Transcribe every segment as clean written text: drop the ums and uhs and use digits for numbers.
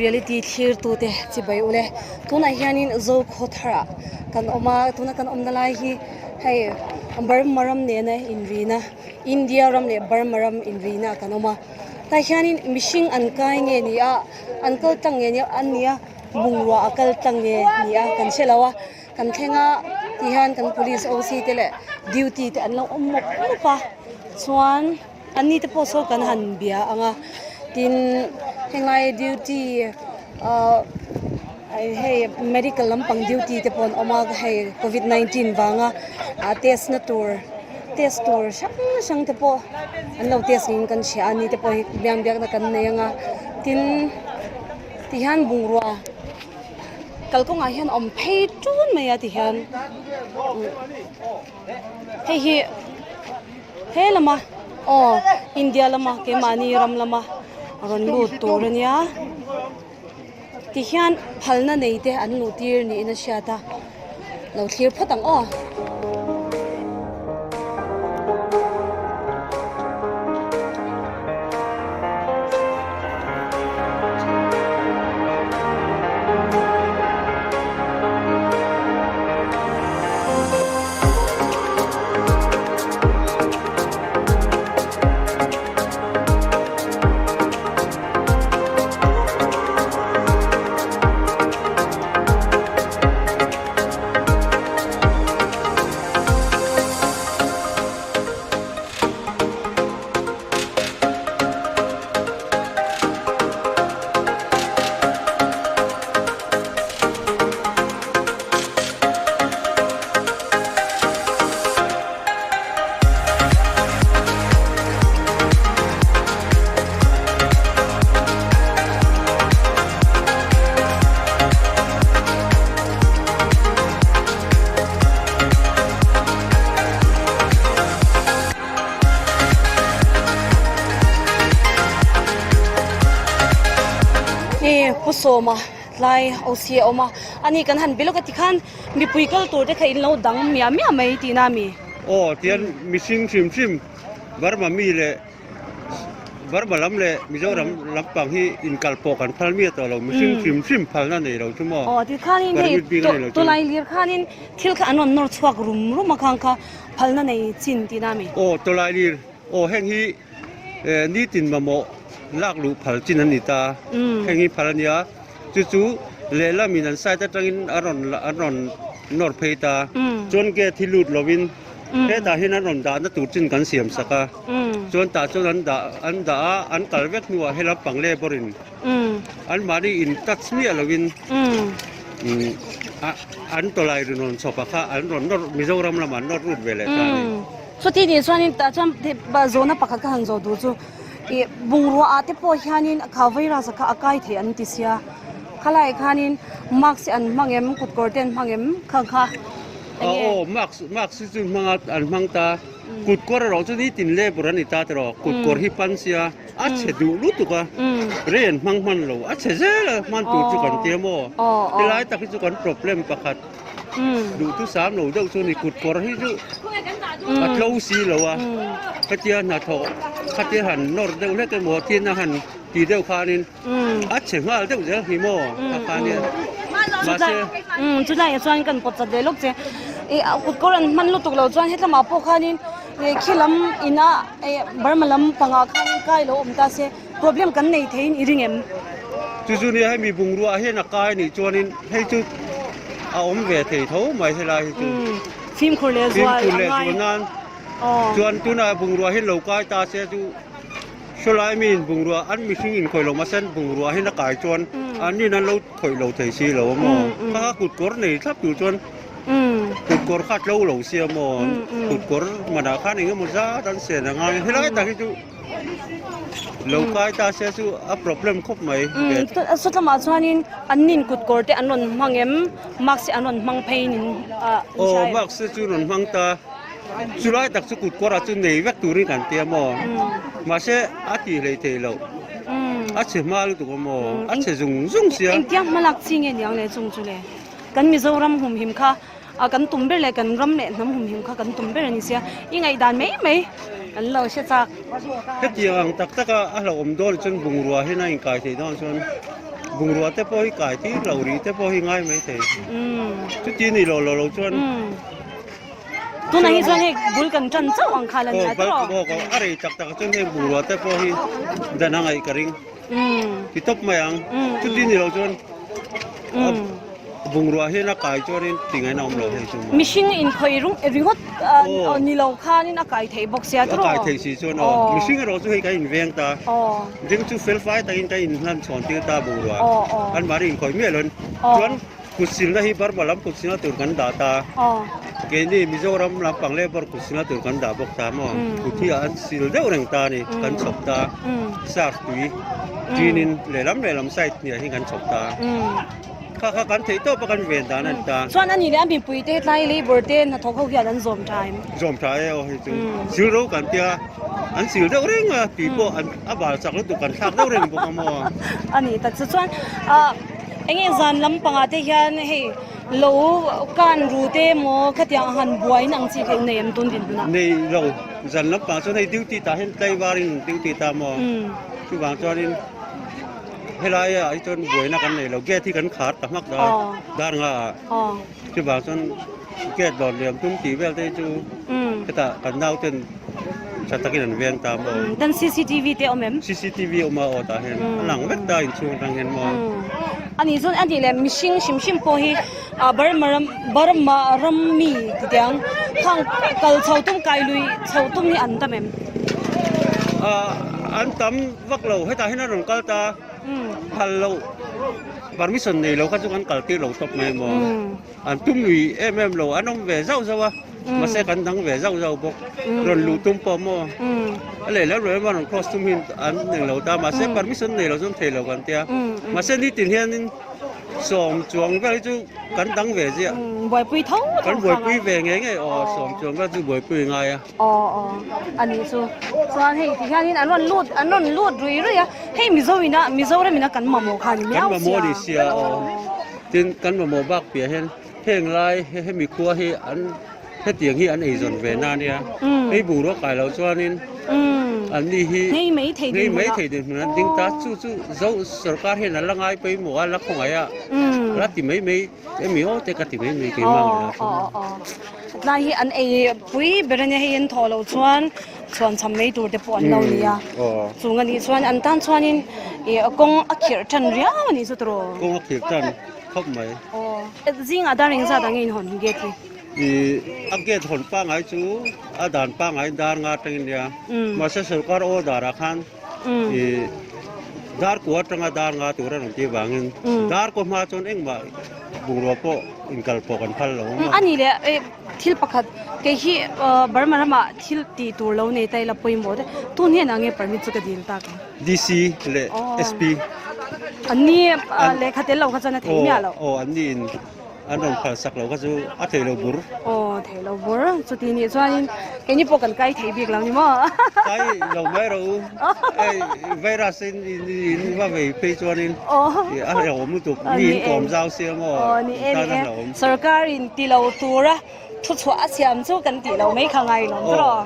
Reality thlirtute chibai ule tunah hianin Zokhawthar ah kan awm a tuna kan awmna lai hi hei Burma ram nena inrina India ram leh Burma ram inrina ah kan awm a tah hianin mihring an kai nge ni a an kal tlang nge an ni a bungrua a kal tlang nge ni a kan hre lo a kan thleng a tihian kan police OC te leh duty te an lo awm mawp mawp a chuan. An ni te pawh saw kan han bia ang a tin henglai duty ahh hei medical lampang duty te pawh an awm a hei covid 19 vanga ah test na tur test tur hrang hrang te pawh an lo test niin kan hria a ni te pawh hi biang biakna kan nei ang a tin tihian bungrua kalkawngah hian a awm phei tun mai a tihian hei hi. He lama aw India lama keimahni ram lama rawn lut tur a nia tihian phalna nei te an luh tir niin a hriat a lo thlir phawt ang aw. Hei Pu Sawma tlai OC a awm a ani kan han be lawk a tikhan mipui kal tur te kha in lo dang miah miah mai tihna a mi. Aw tian mihring hrim hrim Burma mi leh Burma lam leh Mizoram lampang hi inkal pawh kan phal miah tawh lo mihring hrim hrim phalna nei lo chu maw. Aw tikhanin hei Permit bik a nei lo chu. tawlai lir khanin thil kha an rawn nawr chhuak rum rum a khang kha phalna nei chin tihna a mi. Aw tawlai lir aw heng hi nitin mamawh lak luh phal chin an ni ta heng hi phal a nia chu chu lehlamin an side atangin a rawn an rawn nawr phei ta chuan gate hi lut lovin hetah hian an rawn dahna tur chin kan siam sak a chuan tah chuan an dah an dah a an kal vek hnuah he lampang labour in anmahni in touch miah lovin an tawlai rinawm chawp a kha an rawn nawr Mizoram lamah an nawr lut ve leh ta a ni. Chuti nih chuanin tah chuan zawhna pakhat ka han zawh duh chu ih bungrua ah te pawh hianin kha virus kha a kai thei an ti sia khalai khanin mask hi an hmang em kut kawr te an hmang em khang kha eng nge. Aw mask mask hi chu hmang a an hmang ta kut kawr erawh chu nitin labour a ni ta tiraw kut kawr hi pan sia a chhe duh lutuk a rei an hmang hman lo a chhe zel a hman tur chu kan tia maw helai tak hi chu kan problem pakhat. Duhthusam lo deuh chu ni kut kawr hi chu a tlo si lo a, khatia hnathawh khatia han nawr deuh hlek emaw tin a han ti deuh khanin a chhe nghal deuh zel hi maw kha kha nia mahse Chulaiah chuan kan pawt chat ve lawk che ih kut kawr an hman lutuk lo chuan hetlamah pawh khanin ih khi lam ina ih Burma lam pangah khanin kai lo awm ta se Problem kan nei theiin i ring em? Chu chu nia hemi bungrua hian a kai anih chuanin hei chu a awm ve thei tho mai helai hi chu. Fimkhur leh zual a ngai. Fimkhur leh zual nan chuan tunah bungrua hi lo kai ta se chu sawlai miin bungrua an mihring in khawih lo mahse an bungrua hian a kai chuan an nin an lo khawih lo thei si lo a maw? Kha kha kut kawr nei thlap tur chuan kut kawr kha tlo lo sia maw? Kut kawr manah khan eng emaw zat an sen a ngai helai tak hi chu. Lo kai ta se chu a problem khawp mai. Sawtlamah chuanin an nin kut kawr te an rawn hmang em? Mask hi an rawn hmang phei nin a Aw mask te chu rawn hmang ta. Chulai tak chu kut kawrah chu nei vek turin kan tia maw? Mahse a tih hlei thei loh. A chhe hma lutuk a maw? A chhe zung zung sia. Engtiang hmalak chi nge niang le chung chu le? Kan Mizoram humhim kha A kan tum ber leh kan ram leh hnam humhim kha kan tum ber a ni sia, i ngaihdan mai mai an lo hre chak. Hetiang ang tak taka a hlauhawm dawn chuan bungrua hian a inkai theih dawn chuan. Bungrua te pawh hi kai tir lo rih te pawh hi ngai mai thei. Chuti ni lo lo lo chuan. Tunah hi chuan hei bul kan tan chauh ang kha la nia tawh. A rei tak tak chuan hei bungrua te pawh hi dan a ngaih ka ring. Ti tawp mai ang. Chuti ni lo chuan bungrua hian a kai chuanin ti ngaihna awm lo hei chu maw. Mihring inkhawih ringawt ni lo khanin a kai theih bawk sia tawh. A kai theih si chuan aw. Mihring erawh chu hei kan inveng ta. Ding chu fel fai takin kan inhlan chhawn tir ta bungrua. Anmahni inkhawih miah loin chuan Kut silna hi Burma lam kut silna tur kan dah ta. Keini Mizoram lampang leh Bawr kut silna tur kan dah bawk ta maw? Kut hi an sil deuh reng ta a ni, kan chhawp ta. Surf tui ṭinin lehlam lehlam side hniah hi kan chhawp ta. Kha kha kan theih tawp a kan ven dan a ni ta. Chuan a nih leh a mipui te hetlai labour te hnathawk ho hian an zawm tha em? Zawm tha e aw hei chu. Sil ro kan tia an sil deuh reng a, tui pawh a bal chak lutuk kan thlak deuh reng bawk a maw? A nih tak chu chuan ah. Enge zan lampangah te hian hei lo kan ru te emaw khatiang han buain ang chi kha in nei em tun din hunah? Nei lo, zan lampang chuan hei duty tah hian tlaivarin duty ta maw? Chuvang chuanin helai ah hi chuan buaina kan nei lo, gate hi kan khar ta hmak a dar nga ah chuvang chuan gate lawr liam tum tih vel te hi chu hetah kan nauten tha takin an veng ta maw? Tan cctv te awm em? Cctv awm a aw tah hian a lang vek ta inchhung atang hian maw? Ani chuan a nih leh mihring hrim hrim pawh hi ah Burma ram Burma ram mi ti tiang khang kal chho tum kai lui chho tum hi an tam em? Ah an tam vak lo hetah hian a rawn kal ta phal loh permission nei lo kha chu kan kal tir lo tawp mai maw? An tum lui em em lo, an awm ve zauh zauh a, mahse kan dang ve zauh zauh bawk. Rawn luh tum pawh maw, a leh lo lo emaw rawn cross tum hi an eng lo ta, mahse permission nei lo chuan thei lo kan tia. Mahse nitin hianin sawm chuang vel hi chu kan dang ve ziah. Buaipui tho tho Kan buaipui ve ngei ngei aw, sawm chuang vel chu buaipui ngai a. Aw aw, a nih chu. Chuan hei ti hianin an rawn lut an rawn lut rui rui a, hei Mizo ina Mizoram ina kan mamawh kha a ni miau sia. Kan mamawh a ni sia aw. Tin, kan mamawh bak piah hian heng lai hemi khua hi an hetiang hi an eizawn ve na nia. Hei bungrua kai loh chuanin an ni hi ngei mai thei ngei mai thei dinhmun an ding ta. Chu chu zo sorkar hian an la ngai pawimawh a, la khawngaih a, la ti mai mai emi aw te ka ti mai mai keimah ngei lah chuan. Tlai hi an ei pui ber ania hei an thawh loh chuan chhuanchham mai tur te pawh an lo ni a, chung a nih chuan an tan chuanin ih kawng a khirh tan riau a nih chu tawh. Kawng a khirh tan khawp mai. Aw zingah dar engzat ang nge in hawn gate hi? Ih a gate hawn pangngai chu a dan pangngai dar nga atangin nia mahse sorkar order ah khan ih dar kua atanga dar nga tur a rawn tih avangin dar kua hma chuan engmah bungrua pawh inkal pawh kan phal lo a maw. A nih leh Thil pakhat kei hi Burma ramah thil tih tur lo nei ta ila pawimawh te tun hian ang nge permit chu ka dil tak ang. DC leh SP. An ni lehkha tel lo kha chuan a thei miah lo. Aw an ni in an rawn phal sak lo kha chu a thei lo bur. Aw thei lo bur chuti nih chuanin keini pawh kan kai thei bik lo ni maw. Kai lo mai rawh u hei virus in in va vei phei chuanin a hlauhawm lutuk mi in kawm zau sia maw. Aw ni e ni e. Sorkar in ti lo tura thu chhuah a siam chu kan tih lo mai kha ngai lawm chu rawh.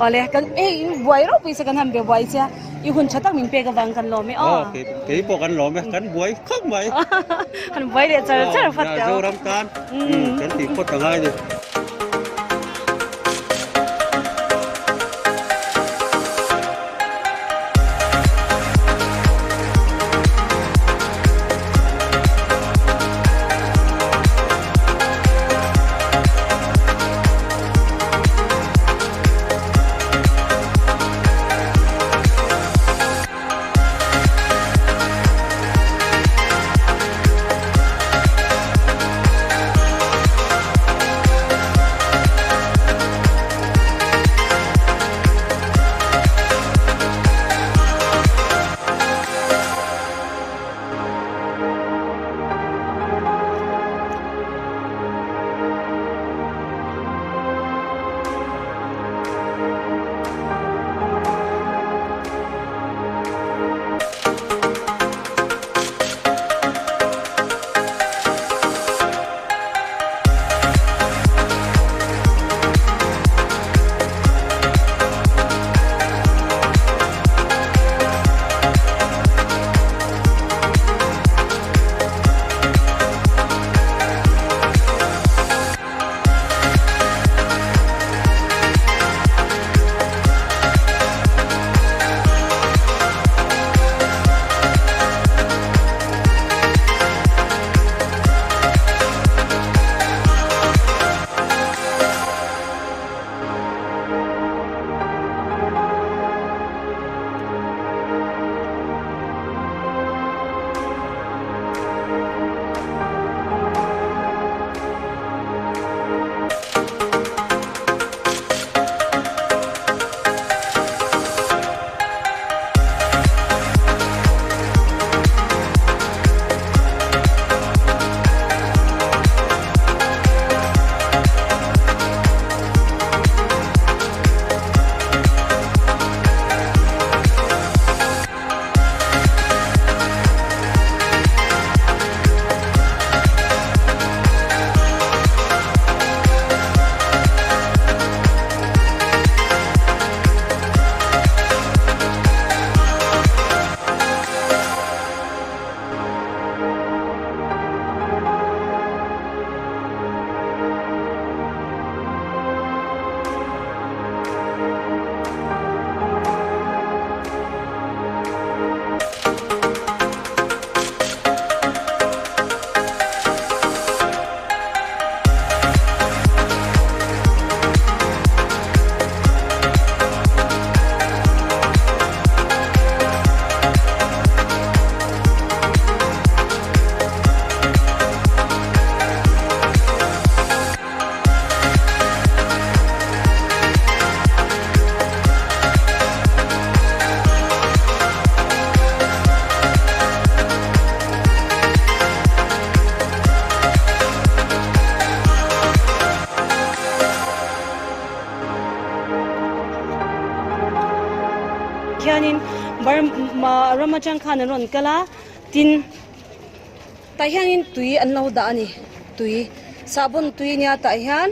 Awle kan hei in buai ropui se kan han be buai che a, i hun tha tak min pek avang kan lawm e aw. Aw kei pawh kan lawm e, kan buai khawp mai. Han buai leh char char phawt teh aw. Zoram tan kan tih phawt a ngai ni. hianin Burma ram atang khan an rawn kal a tin tah hianin tui an lo dah a ni tui sahbawn tui ania tah hian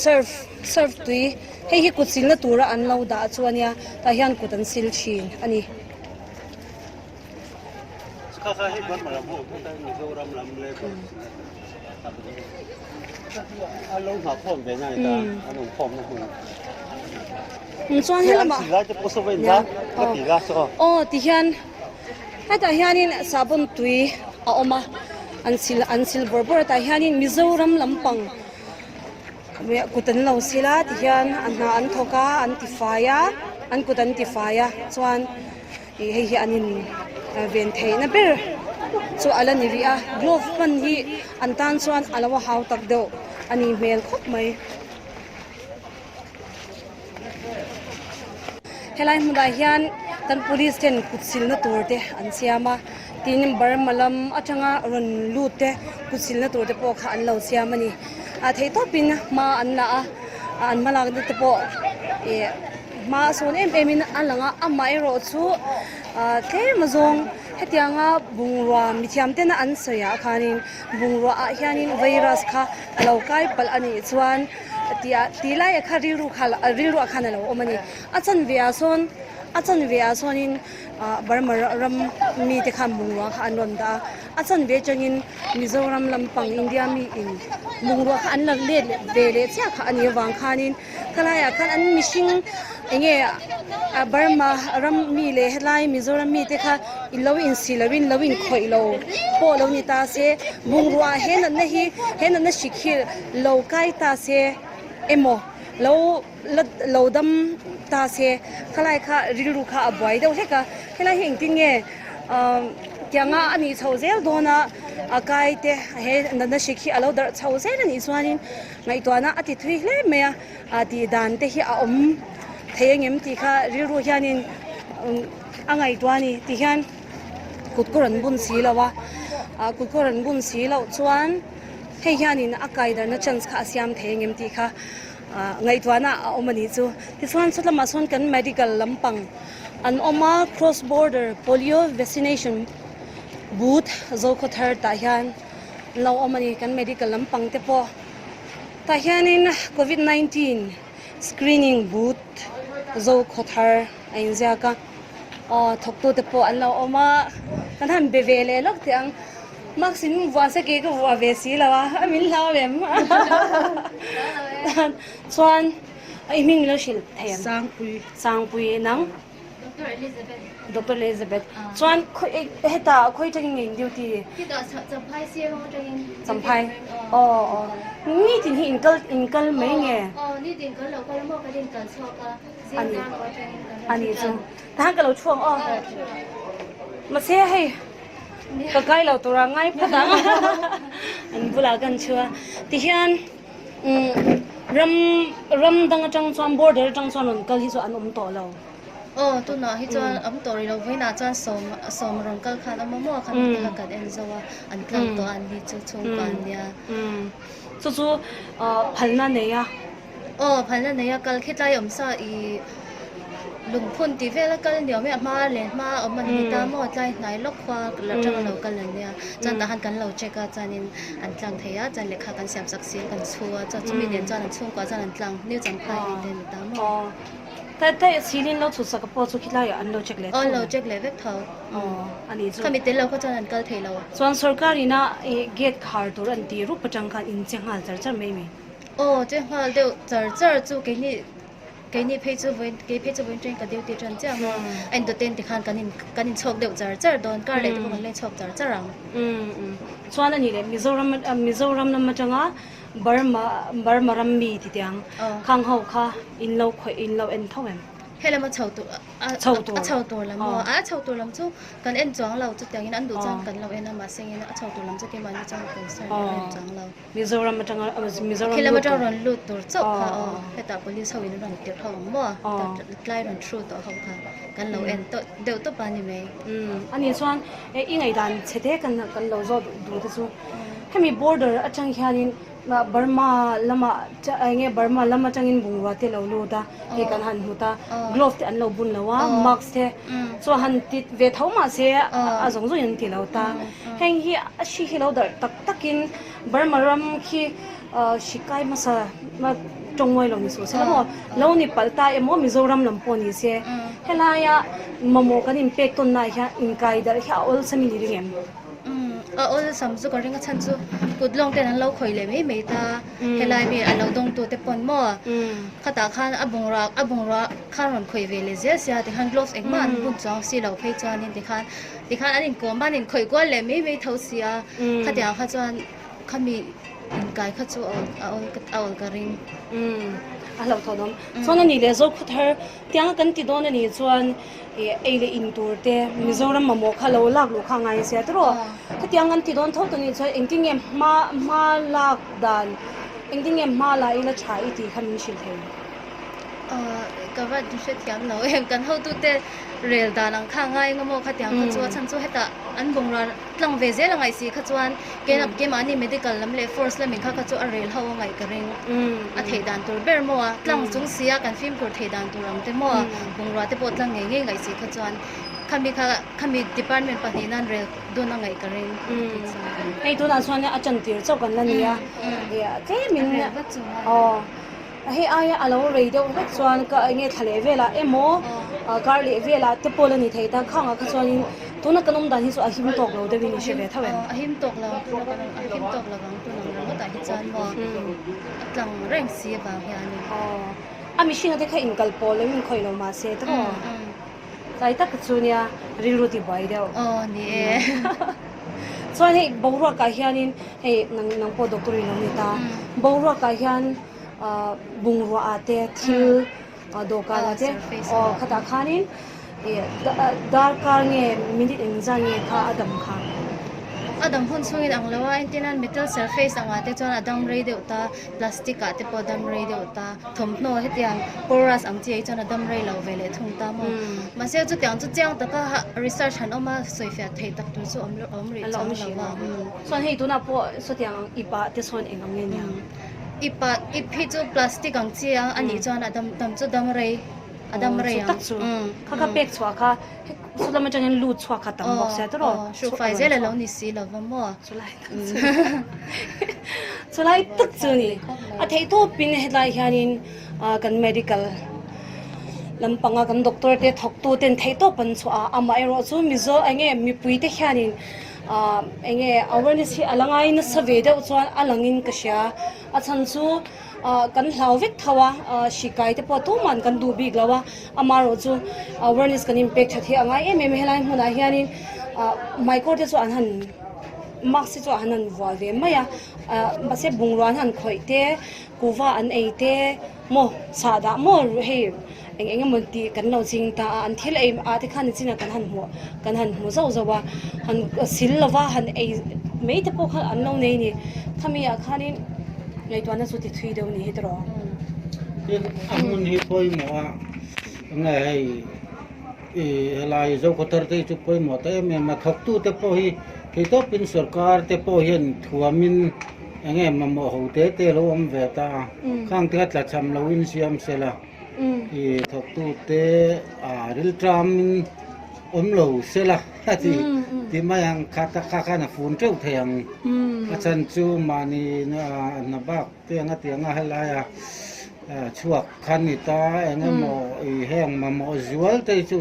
surf surf tui hei hi kut silna tura an lo dah chu ania tah hian kut an sil thin a ni. Chuan he lamah aw ti hian hetah hianin sahbawn tui a awm a an sil an sil bawrh bawrh a tah hianin Mizoram lampang kut an lo sil a ti hian a hna an thawk a an tifai a an kut an tifai a chuan. Ih hei hi an in ven theihna ber chu a la ni rih a glove hman hi an tan chuan a lo hau tak deuh a nih hmel khawp mai. Helai hmunah hian kan police ten kut silna tur te an siam a tin Burma lam atanga rawn lut te kut silna tur te pawh kha an lo siam a ni a theihtawpin hma an la a an hmalakna te pawh ih. Hma a sawn em em in a lang a amaherawh chu ah tlem azawng hetianga bungrua mithiam tena an sawi ah khanin bungrua ah hianin virus kha a lo kai palh a nih chuan tih ah tih lai ah kha rilru kha rilru ah khan a lo awm a ni a chanve ah sawn a chanve ah sawnin ah Burma ram mite khan bungrua kha an rawn dah a a chanve atangin Mizoram lampang India mi in bungrua kha an la let ve leh chiah kha a nih avang khanin. Khalaiah khan an mihring eng nge a Burma ram mi leh helai Mizoram mi te kha lo insi lo in lo inkhawih lo pawh lo ni ta se bungrua he natna hi he natna hrik hi lo kai ta se emaw lo la lo dam ta se khalai kha rilru kha a buai deuh hlek a helai hi engtin nge ah tianga a nih chhoh zel dawn a a kai te he natna hrik hi a lo darh chho zel a nih chuanin. Ngaihtuahna a ti thui hle mai a, ah tih dan te hi a awm thei ang em tih kha rilru hianin a ngaihtuah a ni ti hian kut kawr an bun si lo a, ah kut kawr an bun si loh chuan hei hianin a kai darhna chance kha a siam thei ang em tih kha ah ngaihtuahna a awm a nih chu. Tichuan chutlamah sawn kan medical lampang an awm a, cross border polio vaccination booth Zokhawthar tah hian. Lo awm a ni kan medical lampang te pawh tah hianin covid 19 screening booth Zokhawthar a inziak a aw thawktu te pawh an lo awm a kan han be ve leh lawk teh ang mask in vuah se ke ka vuah ve si lo a a min hlau em chuan i hming lo hrilh thei ang Sangpui Sangpui nang. Doctor Elizabeth. Doctor Elizabeth. Chuan khawi hetah khawi atangin nge in duty? Hetah Champhai CMO atangin. Champhai. Aw aw. Nitin hi in kal in kal mai nge? Aw nitin kan lo kal maw kan in kal chhuak a. Zing zang aw atangin kan rawn Ani chu. Tahan ka lo chhuang aw. Mahse hei ka kai lo tura ngai phawt ang. An bulah kan chhu a. Tihian Ram ram dang atang chuan border atang chuan rawn kal hi chu an awm tawh lo. Aw tunah hi chuan awm tawh rih lo vawiinah chuan sawm sawm rawn kal khan awm a maw khan ti kha kan en zo a an tlang tawh a an ni chu chhungkua an nia. Chu chu phalna nei a. Aw phalna nei a kal khitlai awm sa i lungphun tih vel a kal ni awm e a hma leh hma a awm a ni ta maw tlai hnai lawk khua la tang a lo kal an nia chuan tah khan kan lo check a chuanin an tlang thei a chuan lehkha kan siam sak si a kan chhu a chuan chumi nen chuan an chhungkua chuan an tlang new champhai mi te a ni ta maw. Aw tai tai silin lo chhut sak pawh chu khilai ah an lo check leh tho. Aw an lo check leh vek tho. Aw a nih chu. Khami tel lo kha chuan an kal thei lo. Chuan sorkar ina gate khar tur an tih rup atang khan in che nghal char char mai mai. Aw che nghal deuh char char chu keini keini phei chu vawiin kei phei chu vawiin train ka duty tan chiah ang a a indoten ti khan kan in kan inchhawk deuh char char dawn kar leh te pawh kan la inchhawk char char ang. Umm chuan a nih leh Mizoram Mizoram lam atanga Burma Burma ram mi ti tiang khang ho kha in lo khawih in lo en tho em? Helama chho tur a a chho tur lam maw a chho tur lam chu kan en chuang lo chutiangin an duh chuan kan lo en a mahse engin a chho tur lam chu keimahni chuan concern kan en chuang lo. Mizoram atanga Mizoram Khi lam atang rawn lut tur chauh kha aw hetah police ho in rawn tirh ho ang maw tlai rawn thru tawh ho kha kan lo en tawh deuh tawp a ni mai. Ani chuan i ngaihdan chhe te kan kan lo zawt duh te chu hemi border atang hianin Burma lamah eng nge Burma lam atangin bungrua te lo lut a hei kan han hmu ta glove te an lo bun lo a mask te chu a han ti ve tho mahse a zawng zawngin an ti lo ta heng hi a hri hi lo darh tak takin Burma ram khi hri kai hmasa tawng lo ni suh se la maw lo ni palh ta emaw Mizoram lam pawh ni se helaia mamawh kan inpek tawnnaah hian inkai darh hi a awlsam in i ring em? A awlsam chu ka ring a chhan chu kut lawng ten an lo khawih leh mai mai ta helai mi a lo dawng tu te pawn maw khatah khan a bungrua a bungrua khan rawn khawih ve leh zel sia tikhan gloves engmah an bun chuang si lo phei chuanin tikhan tikhan an inkawm a an inkhawih kual leh mai mai tho sia khatiang kha chuan khami inkai kha chu a awl a awl ka ring. A hlauhthawn awm chuan a nih leh Zokhawthar Tiang kan ti dawn a nih chuan ih ei leh in tur te Mizoram mamawh kha lo lak luh kha a ngai a sia tawrh aw. Hetiang kan ti dawn tho tawh nih chuan engtin nge hma hma lak dan engtin nge hma la ila tha i tih kha min hrilh thei. Aw ka va hrethiam lo em kan hotute rel dan ang kha a ngai eng emaw khatiang kha chu a chhan chu hetah an bungrua tlang ve zel a ngaih si kha chuan keimahni medical lam leh force lamin kha kha chu a rel ho a ngaih ka ring. A theih dan tur ber maw a, tlang chung sia kan fimkhur theih dan tur ang te maw a, bungrua te pawh tlang ngei ngei ngaih si kha chuan khami kha khami department pahnih nan rel dun a ngaih ka ring tih chuan. Hei tunah chuan a tan tir chauh kan la ni a, tlemin aw hei aia a lo rei deuh hlek chuan ka enge thla leh velah emaw kar leh velah te pawh la ni thei ta khangah kha chuanin tuna kan awm dan hi chu a him tawk lo deuhin i hre ve tho em? A him tawk lo tuna kan a him tawk lo vang tun ang ringawtah hi chuan maw a tlang reng si avang hianin. Aw a mihringa te kha inkal pawh lo inkhawih lo mahse tawh tlai tak chu nia rilru ti buai deuh. Aw ni e. Chuan hei boruakah hianin hei nang nang pawh doctor in lo ni ta boruakah hian ah bungrua ah te thil ah dawhkan ah te aw khatah khanin ih darkar nge minute engzah nge kha a dam kha. A dam hun chhungin ang lo a entirnan metal surface angah te chuan a dam rei deuh ta plastic ah te pawh a dam rei deuh ta thawmhnaw hetiang porous ang chi ah hi chuan a dam rei lo ve leh thung ta maw mahse chutiang chu chiang taka research han awm a sawifiah theih tak tur chu awm awm rih chuang lo a. Chuan hei tunah pawh sawtiang ang ip ah te sawn eng ang nge niang? Ip ah ip hi chu plastic ang chi a anih chuan a dam dam chu dam rei a dam rei ang. Chu tak chu kha kha pek chhuah kha Chu lam atangin lut chhuak kha tam bawk sia tawrh aw. Hruh fai zel a lo ni si lo va maw. Chu lai tak chu chu lai tak chu ni. A theih tawpin hetlai hianin kan medical lampanga kan doctor te thawktu ten theih tawp an chhuah a, amaherawh chu Mizo eng nge mipui te hianin eng nge awareness hi a la ngai nasa ve deuh chuan a langin ka hria. A chhan chu Kan hlau vek tho a, hri kai te pawh tuman kan duh bik lo a, amaherawh chu awareness kan inpek that hi a ngai em em a, helai hmunah hianin hmaikawr te chu an han mask te chu an han vuah ve mai a, mahse bungrua an han khawih te, kuhva an ei te maw chhahdah maw hei eng eng emaw tih kan lo ching ta a, an thil ei ah te khan nichinah kan han hmuh kan han hmu zauh zauh a, han sil lova han ei mai te pawh kha an lo nei a ni, khami ah khanin ngaihtuahna chu ti thui deuh a ni hi tawrh. Tin, a hmun hi pawimawh a, enge hei ih helai Zokhawthar te hi chu pawimawh ta em em a, thawktu te pawh hi theitawpin sorkar te pawh hian thuamin enge mamawh ho te te lo awm ve ta a, khang te kha tlachham loin siam sela. I thawktute a rilṭamin awm lo sela a ti ti mai ang kha tak kha khan a fun teuh thei ang a chhan chu mahni hna bak te anga tianga helaia chhuak kha ni ta eng emaw i heng mamawh zual te hi chu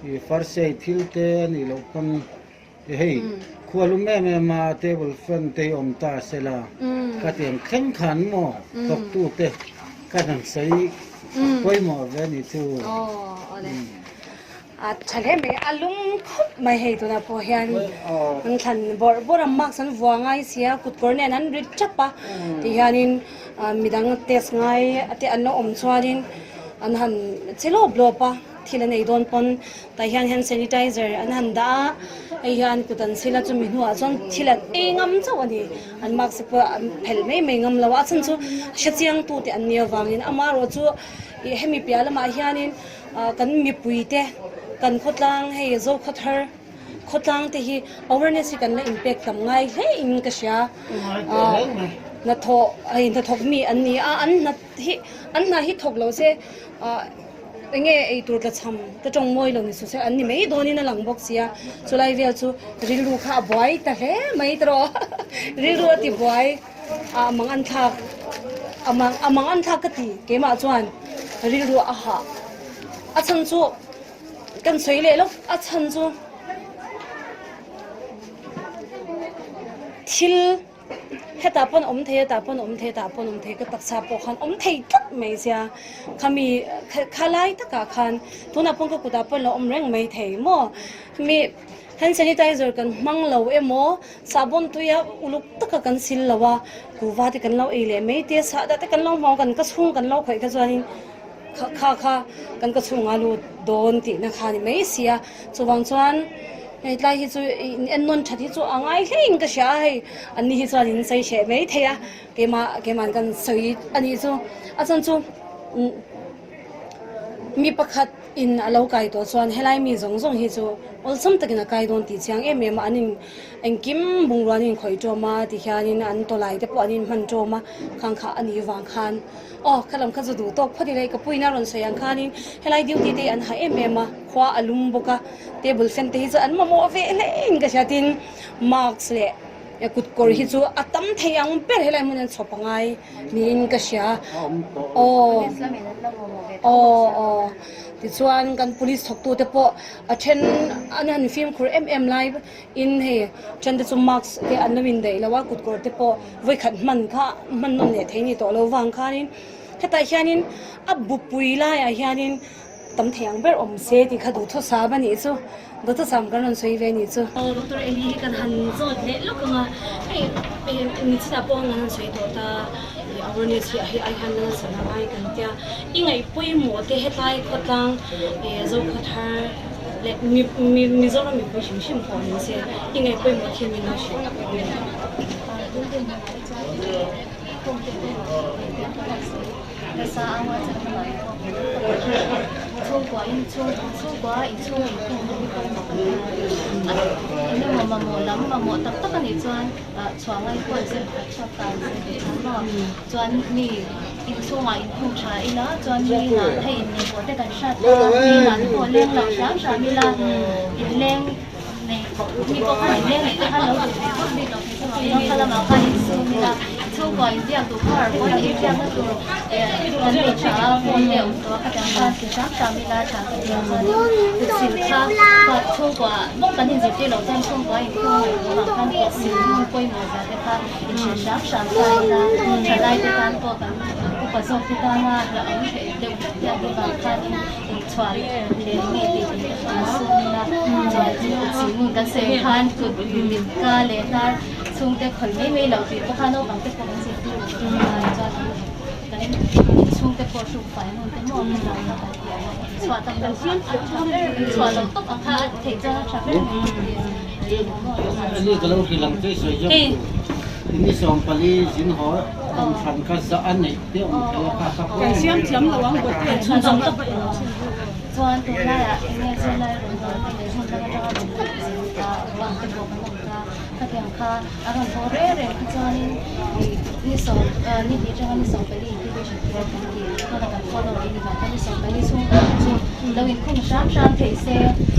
i first aid thil te a nih loh pawn Hei, khua lum em em a, table fan te hi awm ta sela, khatiang thleng khan maw thawktute ka han sawi pawimawh ve ni chu. Aw, awle. A tha hle mai, a lum khawp mai hei tunah pawh hian an thlan bawrh bawrh a, mask an vuah ngai sia, kutkawr nen an ri tap a, tihianin midang test ngai te an lo awm chuanin an han che lawp lawp a. Thil an ei dawn pawn tah hian hand sanitizer an han dah a, hei hian kut an sil a chumi hnuah chuan thil an ei ngam chauh a ni. An mask te pawh an phelh mai mai ngam lo a, a chhan chu hrechiang tu te an nih avangin amaherawh chu ih hemi piah lamah hianin ah kan mipui te kan khawtlang hei Zokhawthar khawtlang te hi awareness hi kan la inpek tam ngai hle in ka hria. hnathawh hei hnathawk mi an ni a an hna hi an hna hi thawk lo se ah eng nge eitur tla cham ka tawng mawi lo ni suh se an ni mai dawnin a lang bawk sia chulai vel chu rilru kha a buai ta hle mai tawh rilru a ti buai ah mang an thlak a mang a mang an thlak ka ti keimah chuan rilru a hah a chhan chu kan sawi leh lawk a chhan chu thil hetah pawn awm thei a tah pawn awm thei a tah pawn awm thei ka taksa pawh khan awm thei tlat mai sia khami khalai takah khan tunah pawn ka kutah pawn lo awm reng mai thei maw mi hand sanitizer kan hmang lo emaw sahbawn tuia uluk taka kan sil lo a kuhva te kan lo ei leh mai te sahdah te kan lo hmang kan ka chhung kan lo khawih kha chuanin kha kha kan ka chhungah lut dawn tihna kha a ni mai sia chuvang chuan hei tlai hi chu en nawn that hi chu a ngai hlein ka hria a hei an ni hi chuan in sawi hreh mai thei a keimah keiman kan sawi a nih chu a chuan chu mi pakhat in a lo kai tawh chuan helai mi zawng zawng hi chu awlsam takin a kai dawn tih chiang em em a an in engkim bungrua an inkhawih tawm a tihianin an tawlai te pawh an inhman tawm a khang kha a nih vang khan. Aw, kha lam kha chu duh tawk phawt ila i ka puiin a rawn sawi ang khanin helai duty te hi an ha em em a, khua a lum bawk a, table fan te hi chu an mamawh ve hlein ka hria tin mask leh kut kawr hi chu a tam thei ang ber helai hmun an chhawp a ngai niin ka hria. Aw, aw, aw, tichuan kan police thawktute pawh a then an han fimkhur em em lai. In hei then te chu mask te an lo indaih lo a kut kawr te pawh vawikhat hman kha hman nawn leh thei ni tawh lo vang khanin hetah hianin a bupui laiah hianin tam thei ang ber awm se tih kha duhthusam a nih chu duhthusam kan rawn sawi ve a nih chu. Aw Doctor Eli hi kan han zawt leh lawk ang a hei nichinah pawh an han sawi tawh ta ih awareness hi hei ai hian nasa la ngai kan tia i ngaih pawimawh te hetlai khawtlang ih Zokhawthar leh mi mi Mizoram mipui hrim hrim pawh ni se i ngaih pawimawh thiam in a hrilh Chuan mi inchhungah inkhung tha ila chuan mi inah hei inneih pawh te kan hrat a, mi inah te pawh leng lo hram hram ila inleng nei mi pawh khan inleng neih te khan lo duh ve vak bik lo thei chu ang kha lamah khan insum ila chhungkua inbiak duh kha har pawn inbiakna tur kan nei tha a phone te a awm tawh a khatiang khan ti hram hram ila tha ka ti a chuanin kutsil kha chhungkua bawk kan inzirtir loh chuan chhungkua inkhung ngaihtuah vang khan kutsil hmun pawimawh zia te kha Inhrilh hram hram ta ila, thalaite tan pawh kan upa zawkte tana hlauhawm theih deuh hlek te an vang khanin inchhuah leh nge tih te pawh an sum ila, chuan chu kut silhmun kan sawi ang khan kut mit ka leh hnar chhungte khawih mai mai loh tih pawh kha naupangte pawh kan zirtir loh tih a chuan kan inchhungte pawh hruk fai nun te maw kan lo kha kan tih ang a, chhuah tam loh kha a tha ber mai, chhuah loh tawp ang kha a theih chuan a tha ber mai tih. Ani ka lo hrilh ang che i sawi zawk tur. Ini 14 zin haw awm hran kha za a neih te awm thei a kha kha pawh Kan siam thiam lo ang bawk te chhun zawm tak Chuan tunlaiah enge zirlai rawn haw te leh hmun dang atanga rawn haw zin ruang te pawh kan awm ta. Khatiang kha a rawn haw reng reng kha chuanin ni sawm ni hnih atanga ni 14 incubation period kan tih kha kan follow a ni vang kha ni 14 chhung tak chu lo inkhung hram hram theih se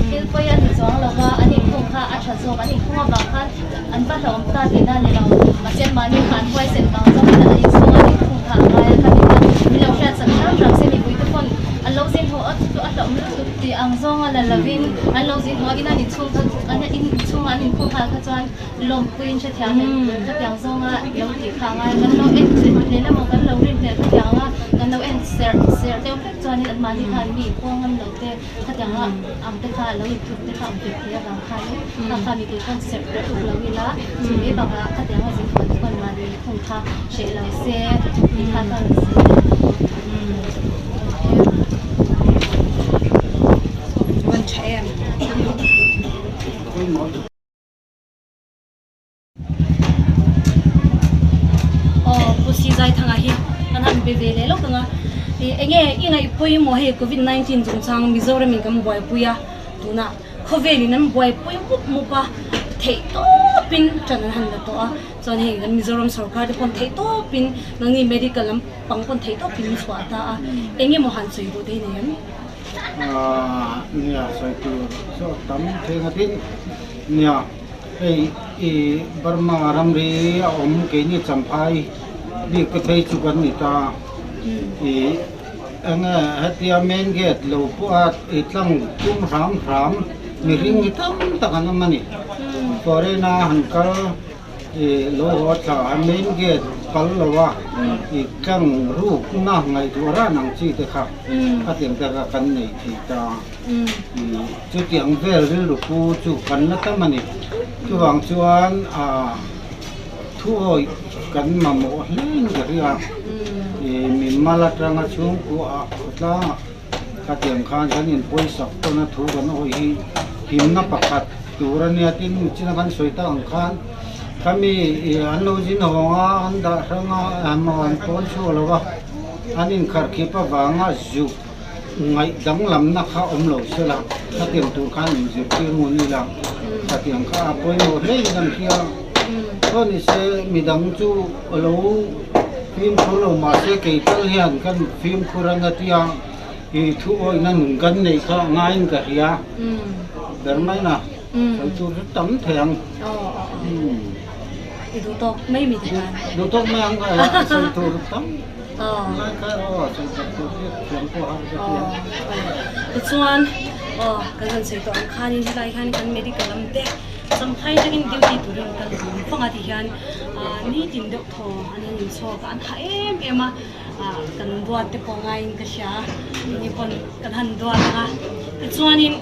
thil pawi a ni chuang lo va, an inkhung kha a tha zawk, an inkhung avang khan an va hlauhawm ta tihna a ni lo, mahse mahni kha an huaisen vang zawk in an inchhung an inkhung kha a ngai a, khati kha min lo hriatsak hram hram se mipui te pawn an lo zin haw a chu a hlauhawm lutuk tih ang zawnga la lovin an lo zin haw a, in an inchhung kha an inchhunga an inkhung nghal kha chuan lawmpuiin hrethiam em khatiang zawnga lo tih kha a ngai a, kan lo en lehlam kan lo rin hmel khatiang a kan lo en serh serh deuh hlek chuanin anmahni khan mi pawng ngam lo te khatianga ang te kha lo inthup te kha awm thei thei avang khanin kha kha mipui pawn serh lutuk lo ila chu mai bakah khatianga zin hawn te pawn mahni inkhung kha hreh lo se tih kha ka rawn sawi a. Van tha em. Aw Pu Sizaithanga hi kan han be ve leh lawk ang a, ih enge i ngaih pawimawh hei covid 19 chungchang Mizoram in kan buaipui a, tunah khawvel in an buaipui mup mup a, Theih tawpin ṭan an han la tawh a, chuan hei kan Mizoram sorkar te pawn theih tawpin nangni medical lam pang pawn theih tawpin an chhuah ta a, eng emaw han sawi duh te hi nei em? Aaa nia sawi tur chu a tam thei ngawt in nia hei i Burma ramri a awm keini Champhai bik te phei chu kan ni ta i eng nge hetia main gate lo pawh a i tlang tum hram hram mihring hi tam tak an awm a ni foreign a han kal ih lo haw thla a main gate kal lo a ih tlang ruk na ngaihtuah ran ang chi te kha khatiang te kha kan nei thei ta ih chutiang vel rilru pu chu kan la tam a ni chuvang chuan ah Thuawih kan mamawh hlein ka hria. Ih mimal atanga chhungkuah khawtlangah khatiang khan kan inpawisak tawn a thu kan awih hi himna pakhat tur a nia tin china kan sawi tak ang khan khami ih an lo zin hawng a an dah hrang a emaw an pawn chhuak lo va an inkharkhip avanga zuk ngaih danglamna kha awm lo sela khatiang tur khan inzirtir ngun ila khatiang kha a pawimawh hlein kan hria. Chuan ni se midang chu a lo fimkhur lo mahse kei tal hian kan fimkhur anga tia ih thu awihna nun kan neih kha a ngaiin ka hria ber mai na sawi tur chu tam thei ang. Duh tawk mai ang sawi tur tam lai kha erawh sawi tak tur hi thiam pawh har ka ti a. Tichuan aw kan rawn sawi tawh ang khanin helai hian kan medical lam te Champhai takin duty turin kal ang fang a ti hian nitin deuh thaw an han inchhawk a, an ha em em a, kan duat te pawh ngaiin ka hria a, ni pawn kan han duat ang a, tichuanin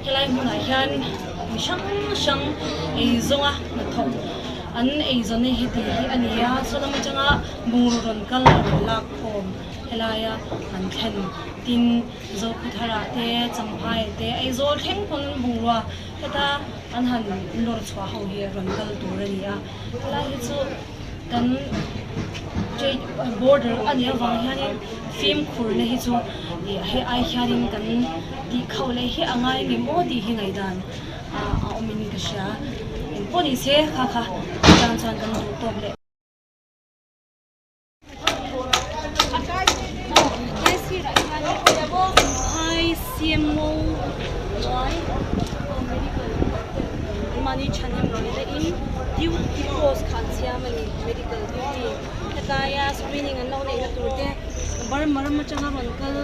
helai hmunah hian mi hrang hrang eizawnga hnathawk an eizawnna heti hi a ni a, saw lam atanga bungraw rawn kal a rawn lak khawm helaia an thlen tin. Zokhawtharah te, Champhaiah te, Aizawl thleng pawn bungrua heta an han lawr chhuah ho hi rawn kal tur a ni a. Helai hi chu kan trade border a nih avang hianin fimkhurna hi chu ih hei ai hianin kan tih khauh leh hi a ngai ngem aw tih hi ngaihdan a awmin ka hria. Engpawh ni se kha kha atang chuan kan duh tawk leh. Mahni thahnem ngaihna in duty post kha an siam a ni medical duty hetaia screening an lo neihna tur te Burma ram atanga rawn kal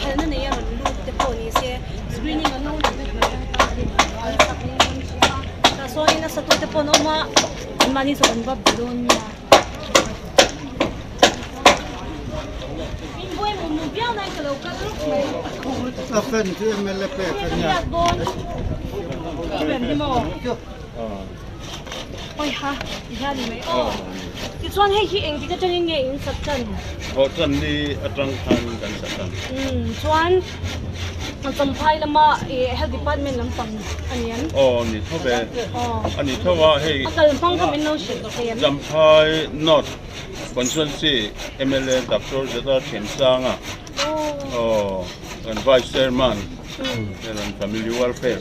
phalna nei a rawn lut te pawh ni se screening an lo neihna tur te an sak niin an hria a tah sawnin a satute pawh an awm a anmahni chu an va be dawn nia. A fan chu MLA pek a nia. Tichuan hei hi engtik atangin nge in sak tan? Thawh tan ni atang khan kan sak tan. Chuan Champhai lama Health Department lampang a ni em? Aw ni tho ve. A ni tho a hei. A kal hmang kha min lo hrilh thei em? Champhai North Constituency mla Doctor Zeta Thiamsanga aw kan Vice Chairman an Family Welfare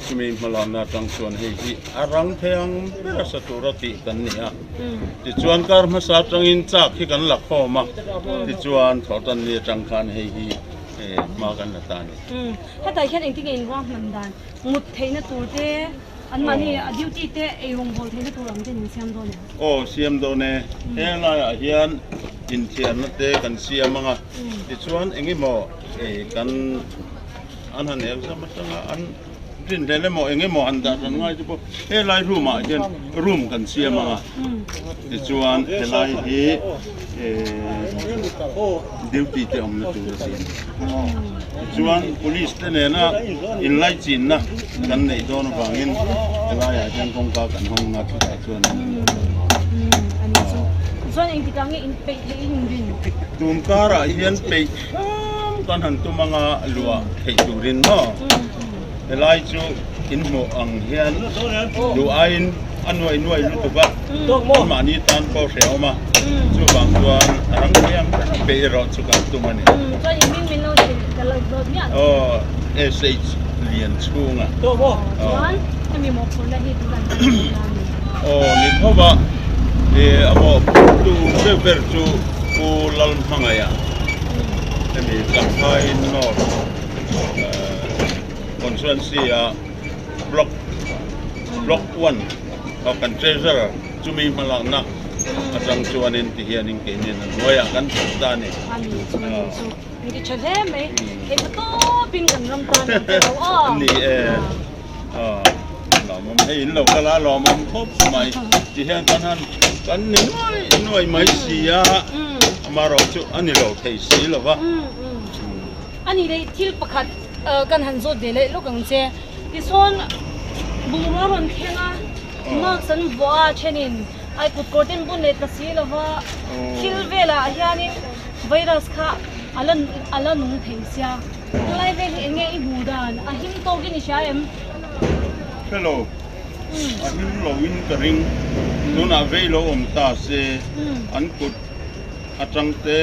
chumi hmalakna atang chuan hei hi a rang thei ang ber a sa tura tih kan ni a. Tichuan kar hmasa atangin chak hi kan la khawm a, tichuan thawhtan ni atang khan hei hi hma kan la ta a ni. Hetah hian engtin nge inruahman dan mut theihna tur te, anmahni a duty te ei rawngbâwl theihna tur ang ten in siam dawn em? Aw siam dawn e, helaiah hian inthiarna te kan siam ang a, tichuan engemaw kan an han exam atanga an. Rinhlel emaw eng emaw han dah hran ngai te pawh helai room ah hian room kan siam ang a tichuan helai hi duty te awmna tur a siam tichuan police te nena inlaichinna kan neih dawn avangin helai ah hian kawngka kan hawng a chutah chuan tun karah hian peih hram kan han tum anga luah theih turin maw. Helai chu in hmuh ang hian duh aiin a nuai nuai lutuk a, anmahni tan pawh hrehawm a, chuvang chuan a rang thei ang ber a peih erawh chu kan tum a ni. Aw SH Lianchhunga. Aw. Hemi mawhphurhna hi tunah hian a awm ta a ni. Aw ni tho va, ih a mawhphurhtu ber ber chu Pu Lalhmangaih-a hemi Champhai North Constituency-a Block Block 1 a kan Treasurer chumi hmalakna atang chuanin tihianin keinin a hnuaiah kan thawk ta a ni. A ni chu a ni chu. Min ti tha hle mai. Hei kha tawpin kan ram tan ang che lo aw. Ni e. Lawmawm hei in lo kal a lawmawm khawp mai. Tihian kan han kan ni nuai nuai mai si a. Amaherawh chu a ni lo thei si lo va. A ni leh thil pakhat kan han zawt ve leh lawk ang che. Tisawn bungrua rawn thleng a, mask an vuah a thenin ai kut kawr ten bun leh ta si lo va, thil velah hianin virus kha a la a la nung thei sia. Tunlai vel hi eng nge i hmuh dan? A him tawkin i hria em? Hello, a him loin ka ring. Tunah vei lo awm ta se an kut atang te,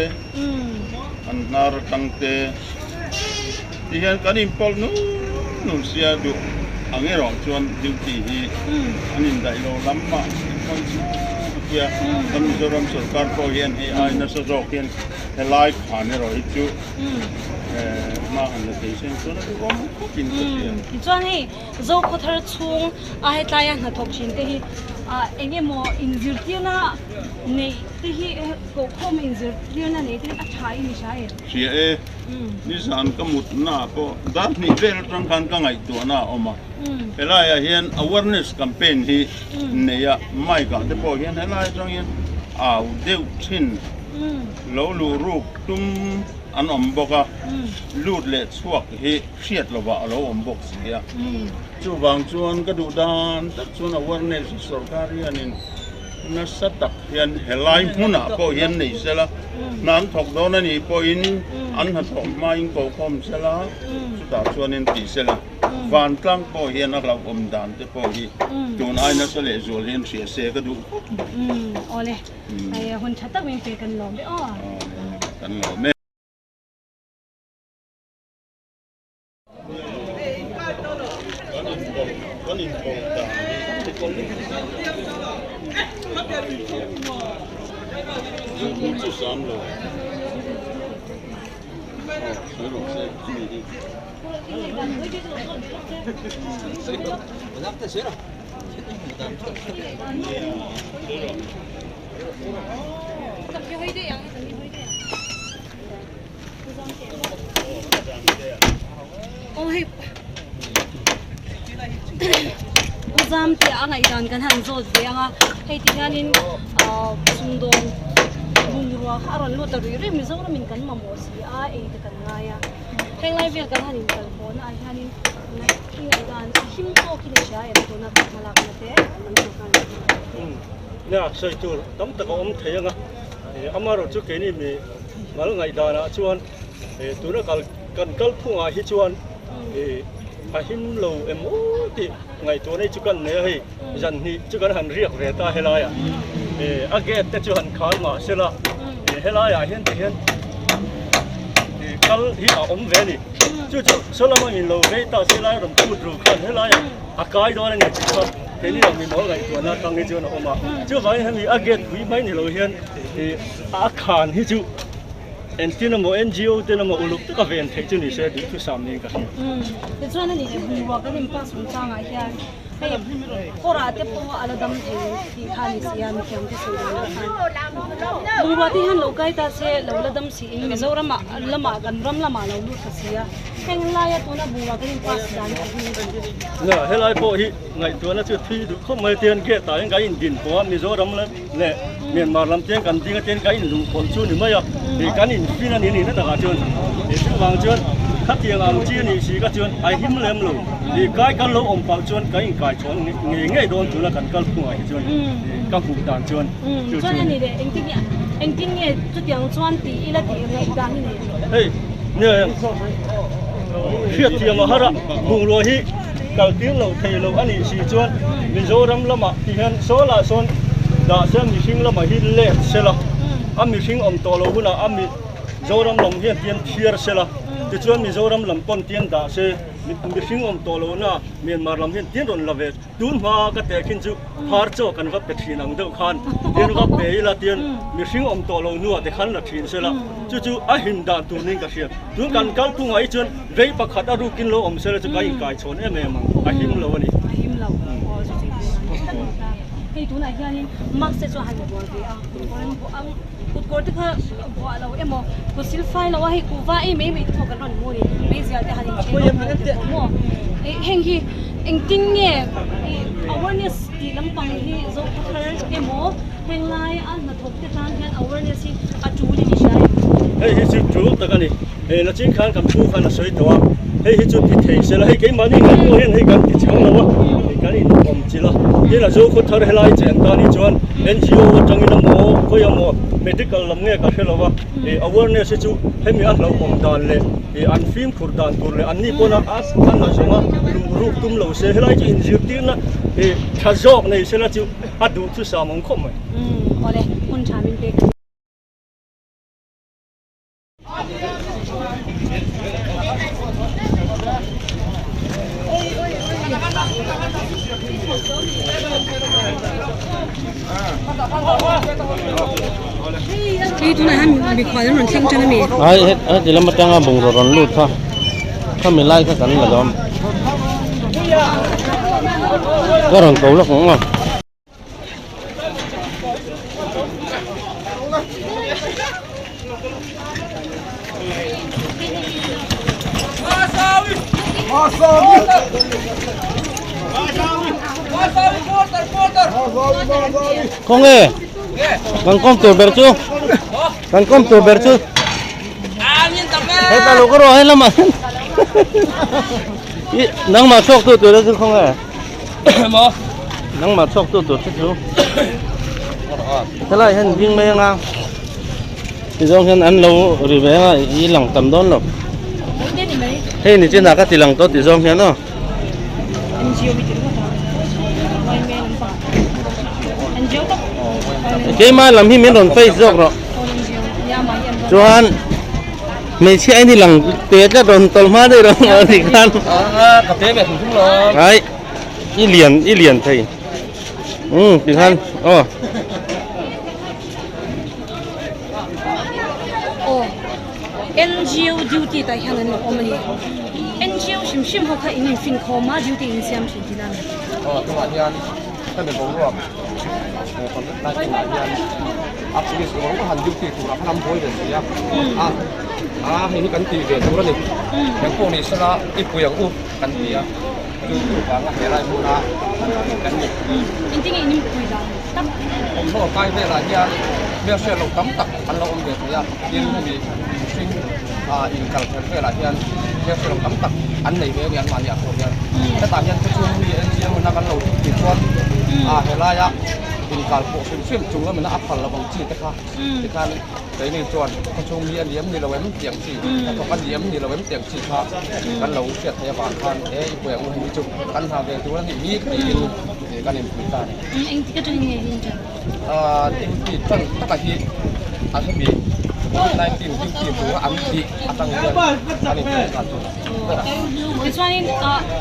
an hnar atang te ti hian kan inpawlh nul nul sia duh ang erawh chuan duty hi an indaih lo lam mah inpawlh chiah tia kan Mizoram sorkar pawh hian hei ai nasa zawk hian helai khan erawh hi chu hma han la thei seng chuan a duhawm khawpin ka hria. Tichuan hei Zokhawthar chhung a hetlaia hnathawk thin te hi eng emaw inzirtirna neih te hi kohkhawm inzirtirna neih te hi a tha in i hria em? Hria e, nizan ka mutna pawh dar hnih vel atang khan ka ngaihtuahna a awm a, helaiah hian awareness campaign hi nei a, mic ah te pawh hian helai atang hian au deuh thin lo luh ruk tum an awm bawk a, lut leh chhuak hi hriat lovah a lo awm bawk si a, chuvang chuan ka duh dan tak chuan awareness sorkar hianin Nasa tak hian helai hmunah pawh hian nei sela, hna an thawk dawn a nih pawhin an hnathawh hmain kokhawm sela, chutah chuanin ti sela, vantlang pawh hian a hlauhawm dan te pawh hi tun ai nasa lehzual hian hria se ka duh khawp mai. Awle, hei hun tha tak min pe kan lawm e aw. Awle, kan lawm e. Aw hei u zam te a ngaihdan kan han zawt ve ang a hei ti hianin ahh sumdawng bungrua kha a rawn lut ta ruih ruih Mizoram in kan mamawh si a ei te kan ngai a heng lai vel kan han inkal pawh na ah hianin i ngaihdan a him tawkin i hria em tuna kan hmalakna te kan sorkar leh hmalakna te. Nia sawi tur tam tak a awm thei ang a amaherawhchu chu keini mi Mal ngaihdanah chuan tuna kal kan kalphungah hi chuan a him lo em aw tih ngaihtuah nei chu kan nei a hei zan hnih chu kan han riak ve ta helaiah a gate te chu han khar mah sela helaiah hian ti hian kal hi a awm ve a ni chu chu sawlama min lo vei ta se helai rawn phut ru khan helaiah a kai dawn a ni tih kha keini ang mimawl ngaihtuahna atang hi chuan a awm a chuvangin hemi a gate pui mai ni lo hian A khan hi chu engtin emaw NGO ten emaw uluk taka ven theih chu ni se tih thusam niin ka hria. Tichuan a nih leh bungrua kan inpass chungchangah hian hei kawrah te pawh a la dam thei tih kha a ni si a, mithiam te sawi danah khan bungrua te hian lo kai ta se lo la dam siin Mizoramah lamah kan ram lamah lo lut ta si a, heng laia tuna bungrua kan inpass dan hi a hming a ni. Na helai pawh hi ngaihtuahna chu thui duh khawp mai tian gate ah hian kan indin pawh a Mizoram leh Myanmar lam te kan ding a ten kan inluh pawlh chu ni mai a ih kan infin a ni nihna takah chuan ih chuvang chuan khatiang ang chi a nih si kha chuan a him lem lo ih kai kan lo awm palh chuan kan inkai chhuah ngei ngei dawn tuna kan kal phungah hi chuan ih ka hmuh dan chuan chu chu a ni leh engtin nge engtin nge chutiang chuan tih ila tih ngaih dan hi nei hei nia hriatthiam a har a bungrua hi kal tir lo thei lo a nih si chuan Mizoram lamah ti hian saw lah sawn dah se mihring lamah hi let se la a mihring awm tawh lo hunah a mi Zoram lam hian tian thiar se la tichuan Mizoram lam pawn tian dah se. Mihring awm tawh lohna Myanmar lam hian tin rawn la ve. Tun hma ka teh khin chu phar chaw kan va pe thin ang deuh khan tin va pe ila tin mihring awm tawh lo hnuah te khan la thin sela chu chu a him dan tur niin ka hria. Tun kan kal phungah hi chuan vei pakhat a rukin lo awm sela chu kan inkai chhawn em em ang, a him lo a ni. A him lo, aw chu chu hei tunah hianin mask te chu a han bual ve a, kut an buah ang, kut kawr te kha buah lo emaw kut sil fai lo a hei kuhva ei mai mai te pawh kan rawn hmu a ni, meizial te han inchei lawk lo te pawh maw heng hi engtin nge awareness tih lampang hi Zokhawthar emaw henglai a hnathawk te tan hian awareness hi a tul in i hria em? Hei hi chu tul tak a ni. Hei Lachin khan kan pu khan a sawi tawh a, hei hi chu ti thei sela, hei keimahni ngei pawh hian hei kan ti chiang lo a, hei kan inawm chilh a. Tin a Zokhawthar helai cheng tan hi chuan NGO atangin emaw khawi emaw medical lam nge ka hre lo a, hei awareness hi chu hemi a hlauhawm dan leh an fimkhur dan tur leh anni pawna a na zawnga luh ruk tum lo se helai chu inzirtirna tha zawk nei sela chu a duh chu sam awm khawp mai. Umm awle hun tha min pek. Hei tunah hian mikhual an rawn thleng tan a mi? Ai heti lam atanga bungraw rawn lut kha khami lai kha kan la lawm ka rawn ko lawk ang aw. Khawnge kan kawm tur ber chu kan kawm tur ber chu heta lo ka rawh he lamah hian nangmah chhuak tu tur chu khawnge. Maw? Nangmah chhuak tu tur che chu. Helai hian ding mai anga tizawng hian an lo ri ve anga i lang tam dawn lo. Hei ni chinah ka ti lang tawh tizawng hian aw. Keimah lam hi min rawn face zawk rawh. Chuan. Hmeichhia in hi lang te tlat rawn tawlh hma daih rawh a ni khan. Ka pe ve thung thung lo. Ai i lian i lian thei. Um ti khan aw. Aw NGO duty tah hian an lo awm a ni. NGO hrim hrim ho kha in infin khawm a duty in siam thin tih na a ni. Aw tunah hian ka mi boruak covid 19 ah hian a police ruang han duty turah khan an buai ve si a a a hei hi kan tih ve tur a ni eng pawh ni sela i pui ang u kan ti a chu chu vanga helai hmuna kan ni. Engtin nge in inpui dan tak? Thawmhnaw kai velah hian hmelhriat loh tam tak an lo awm ve thei a tin hemi mihring inkal kher velah hian hmelhriat loh tam tak an nei ve a ni anmahni ah pawh hian hetah hian khawchhung mi NGO in a kan lo tih chuan a helaia inkal pawh hrim hrim chung lamina a phal lo ang chi te kha tikhan keini chuan khawchhung mi a ni em ni lo em tih ang chi hnathawk a ni em ni lo em tih ang chi kha kan lo hriat theih avang khan he i puai ang u hei hi chu kan hna ve tur a nih hi tiin kan inpui ta a ni. Engtik atangin nge hi in ṭan? Duty tan taka hi a hemi covid 19 duty tura an tih atang hian an inpui nghal chu ber a. Tichuanin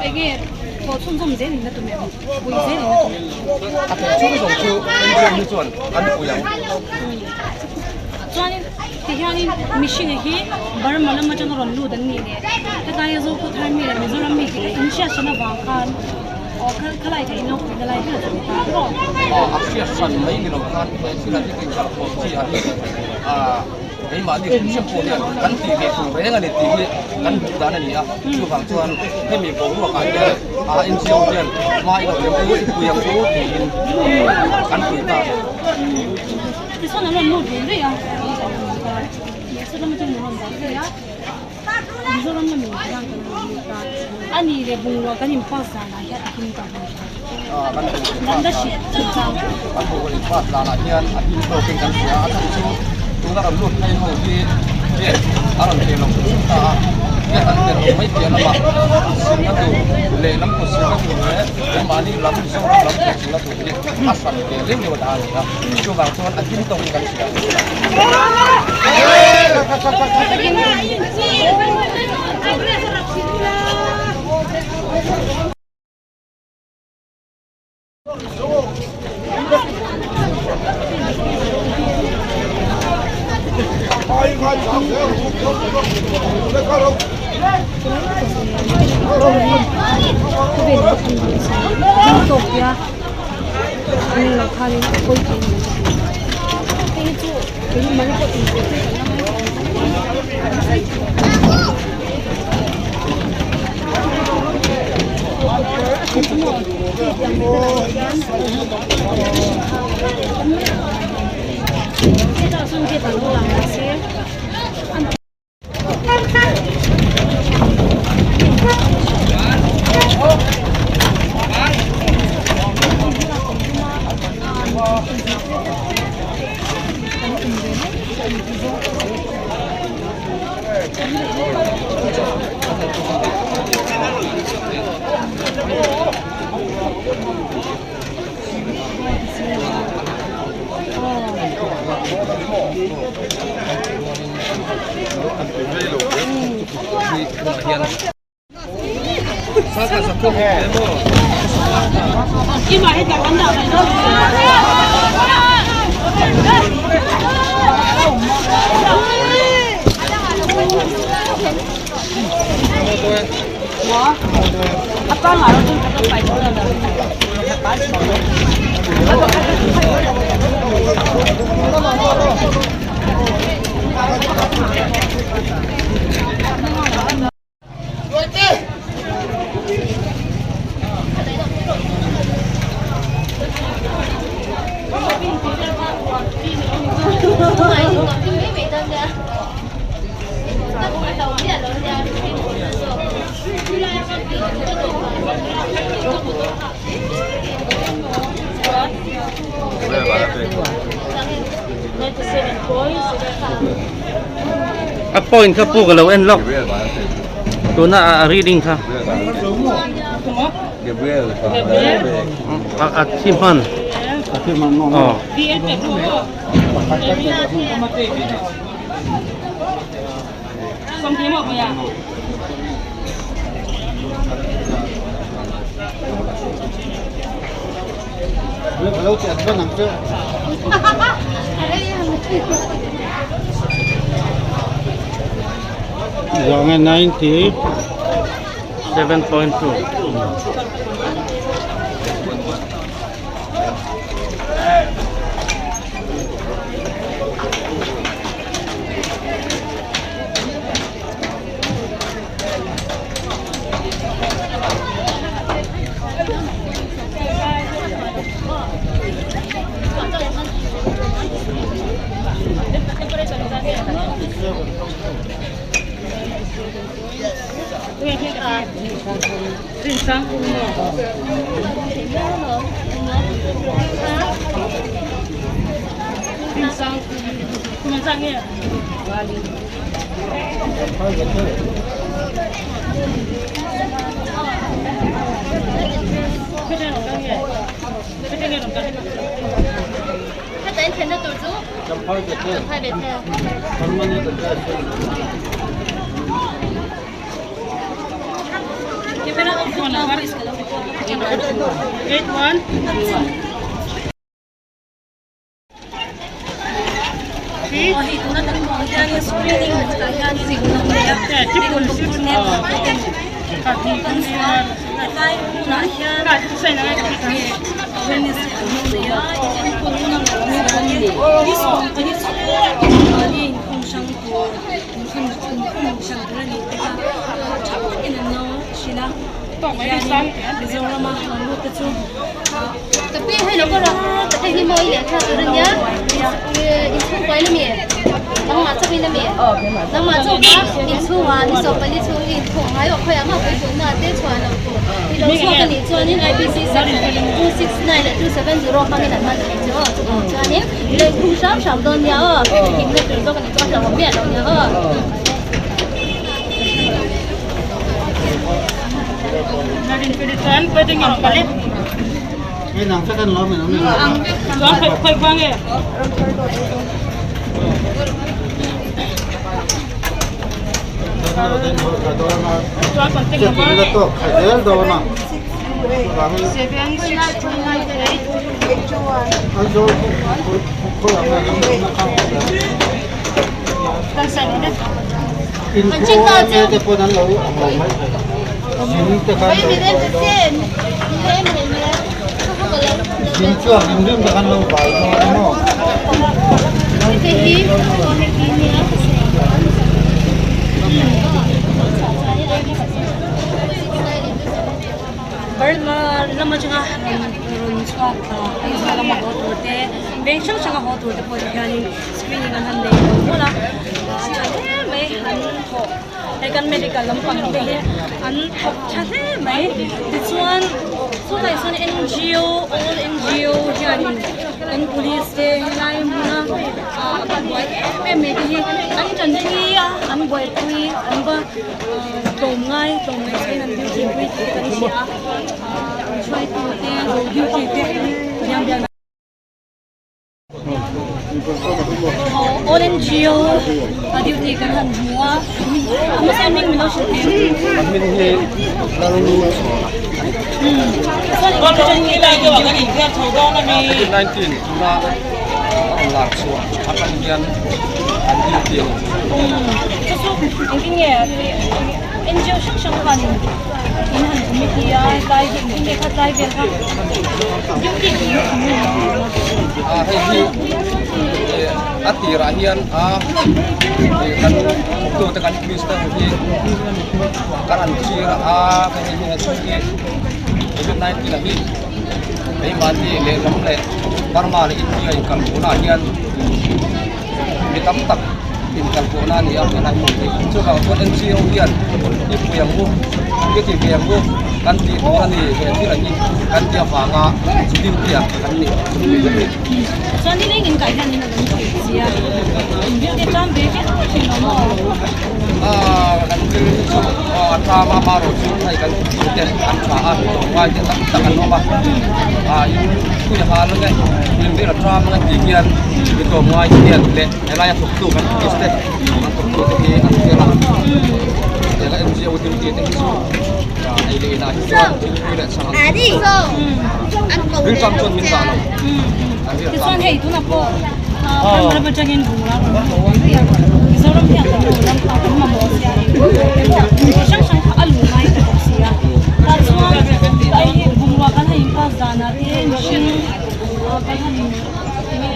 eng nge thawh chhunzawm zel in la tum em? Pui zel in la tum em? A thawh chhunzawm chu NGO hi chuan an pui ang. Chuanin tihianin mihring hi Burma lam atanga rawn lut an nih leh hetaia Zokhawthar mi leh Mizoram mi tih inhriatsan avang khan Aw khalai kha in lo pui na lai ber chu ta rawh. Aw a hriat hran mai ni lo khan he thil a hi ka inkal khawm chi a hi keimahni hrim hrim pawh hian kan tih ve tur reng a ni tih hi kan hmuh dan a ni a chuvang chuan hemi boruak ah hian a NGO hian hma i lo lem u i pui ang u tiin kan pui ta a ni. Tichuan an rawn lut ve rih a, lehsawt lama chuan an rawn dah ve a. Mizoram lamin hian kan rawn lut a, a ni leh bungrua kan in pass danah hian a him ta hmel tha. Kan la hrilh chungchang. Kan bungrua in pass danah hian a him tawkin kan hria a, a chhan chu tuna rawn lut phei ho hi gate a rawn thei lo hrim hrim ta a, gate an tel lo mai piah lamah kut silna tur leh lam kut silna tur leh keimahni lam Mizoram lam kut silna tur hi a hran ve leu leu a ni a, chuvang chuan a him tawkin kan hria. A point kha puk alo en lawk tuna a reading kha a thi hman aw. Zawnga 90 7.2 In khua yma te pawn an lo ang lo mai thei. Zin te kha an lo vai dawn. Zin chuak rim rim te kha an lo vai dawn a maw. Burma lam atanga rawn chhuak thla Aizawl lama haw tur te veng hrang hranga haw tur te pawh ti hianin screening an han nei mawlh mawlh a a tha hle mai an thawh hei kan medical lampang te hi an thawk tha hle mai tichuan chutah chuan N_G_O all N_G_O hianin kan police te helai hmuna ah an buai em em mai te hi an tanpui a an buaipui an va tlawm ngai tlawm ngaih chhain an duty pui tih te kan hria a ah hruaitu te lo duty te biang biang Aw all NGO a duty kan han hmu a a hmasa hming min lo hrilh thei em? A hming hi Lalnu Chhawna Chuan eng emaw chen nge tlai duty? Covid 19 tuna a rawn lar chhuah atang hian an duty a ni. Chu chu engtin nge NGO hrang hrang khanin in han committee a tlai hi engtin nge kha tlai vel kha duty tih hi awm em awm a hei hi a tirah hian a kan thawktute kan police te ho hi kan han thlir a hei hi hei hi covid 19 a hi keimahni lehlam leh Burma leh India inkalpawhnaah hian mi tam tak inkalpawhna a ni a helai hmun hi chuvang chuan N_G_O hian i pui ang u i ti ve ang u kan tih tur a ni he thil ang hi kan tih avanga duty ah kan ni Chuan nileng in kai hian in a lo thei sia in duty tan ve viau thin lo maw? Aaa kan thil hi chu a tlam a amaherawh chu hei kan thil te an tha a tlawmngai te tam tak an awm a ah in thui hal ange in vel a tlam ange tih hian mi tlawmngai te hian leh helaia thawktu kan office te an thawktu te hi an tel a heng N_G_O duty te hi chu ei leh inah hi chuan thilpui leh chhang an rilṭam chuan min dah lo an rilṭam. Tichuan hei tunah pawh Burma ram atangin bungrau rawn haw a Mizoram hian kan rawn ram kha kan mamawh sia eng emaw hrang hrang kha a luh ngai ta bawk si a tah chuan hei hi bungrua kan han inpass danah te mihring kan han enge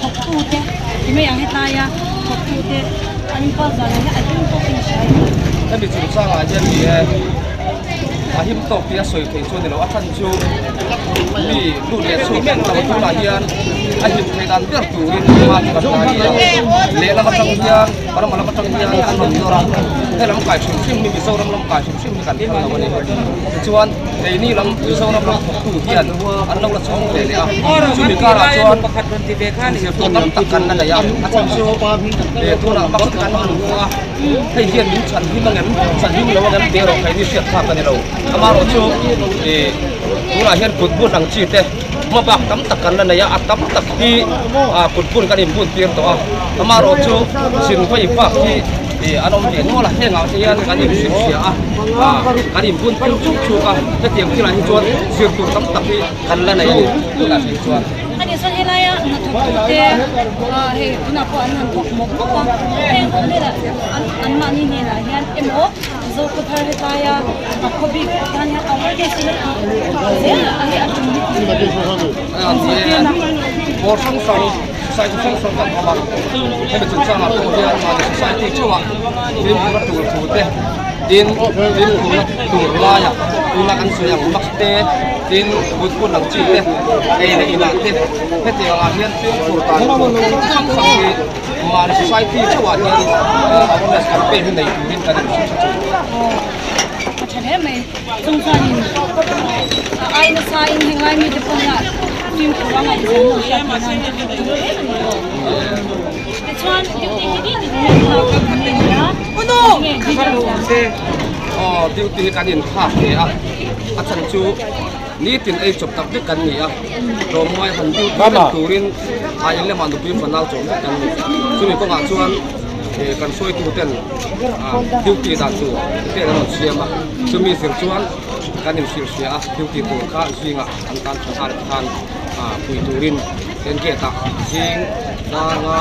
thawktu te ti mai ang hetlaia thawktu te an inpass danah hian a him tawkin a hria em. Hemi chungchangah hian ni e a him tawk tih a sawi thei chu a ni lo a chhan chu mi lut leh chhuak an tam tunah hian a him theih dan ber turin hma chu kan la a ni a lehlam atang hian Burma lam atang hian an rawn nawr a helam kai hrim hrim hi Mizoram lam kai hrim hrim hi kan phal lo a ni tichuan keini lam Mizoram lam thawktu hian an lo la chhawng ve leh a chumi karah chuan zirtur tam tak kan la nei a a chhan chu tunah mask kan han vuah a hei hian min chhan him angem chhan him lo angem tih erawh keini hriat phak a ni lo. Amaherawhchu ih tunah hian kut bun ang chi te hmabak tam tak kan la nei a, a tam tak hi ah kut bun kan inbun tir tawh a, amaherawhchu zin vawi bak hi ih an awm ve nual a, hengah te hian kan inhrilhfiah a, ah kan inbun tir chuk chuk a, hetiang thilah hi chuan zir tur tam tak hi kan la nei a ni tunah phei chuan. Ani chuan helaia hnathawktute ah hei tunah pawh an han thawk mawp mawp a, heng ho hnenah anmahni hnenah hian emaw Zokhua thar hetaia a khaw bik tan hian awareness hi zel a hi a tum an zirtirna. Pawl hrang hrang, society hrang hrang kan awm a, hemi chungchangah pawh hian mahni society theuhah fimkhur a tul thu te, tin fimkhurna tur laia tuna kan sawi ang mask te, tin kut bun ang chi te, ei leh inah te hetiang ah hian fimkhur dan tur kawng hrang hrang hi Mahni society theuhah hian awareness campaign hi nei turin kan inhrilh tha thin. A tha hle mai. Chung chuanin a ai nasa in heng lai mite pawh hian fimkhur a ngaihzam lo hriat theih nan a tul em a ni aw. Tichuan duty hi ni tin hian thlak a ni a, enge details dang. Aw duty hi kan inthlak hle a, a chhan chu. Nitin ei chawp tak vek kan ni a, tlawmngai han duty vek turin a in lamah nupui fanau chawm vek kan ni. Chumi kawngah chuan kan hruaitu ten duty dan tur te an rawn siam a, chumi zir chuan kan inhrilhhria a, duty tur kha zingah an tan tha nghal khan pui turin ten gate ah zing dar nga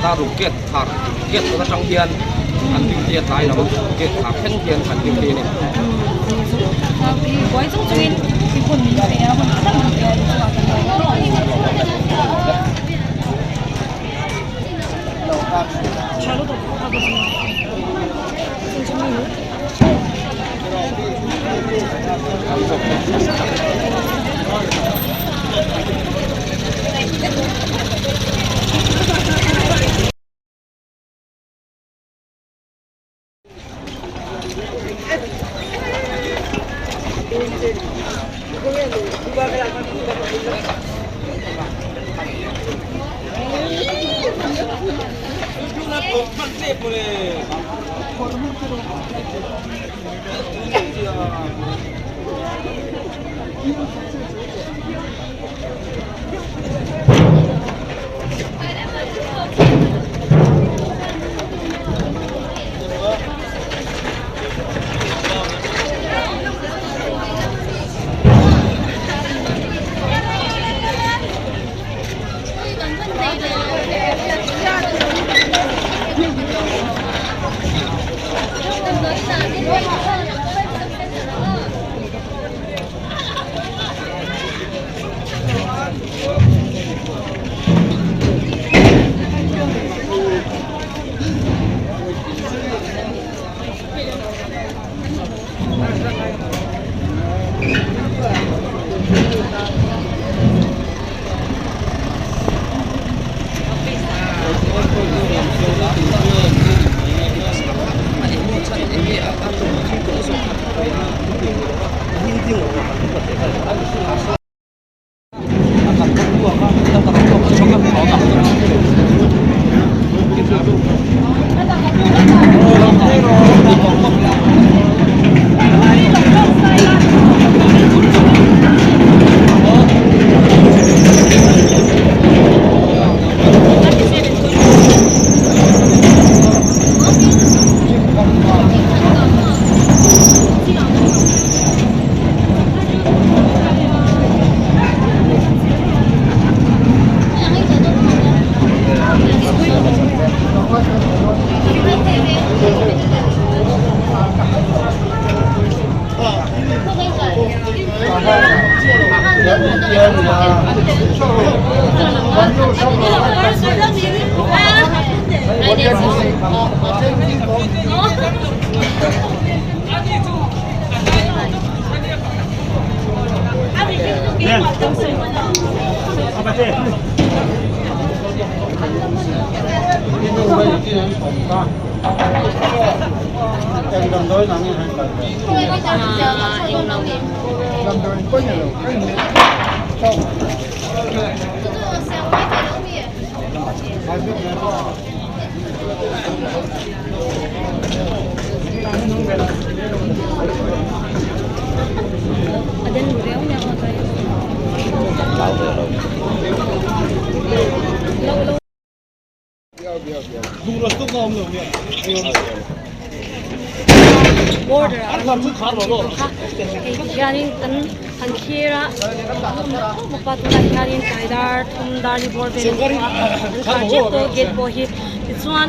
dar ruk gate thar gate kawt atang hian Kan duty a tlai lam gate khar thleng hian kan duty a ni. Buai chung chungin i hun min pe a, hun tha tak min pe a ni chungah kan lo lawm Tha lutuk a bawk a ni. Chu mi Border ah kha hei ti hianin kan han thlir a khawp a tunah hianin tlai dar thum dar ni bawr vel a ni tawh a an khar tep tawh gate pawh hi tichuan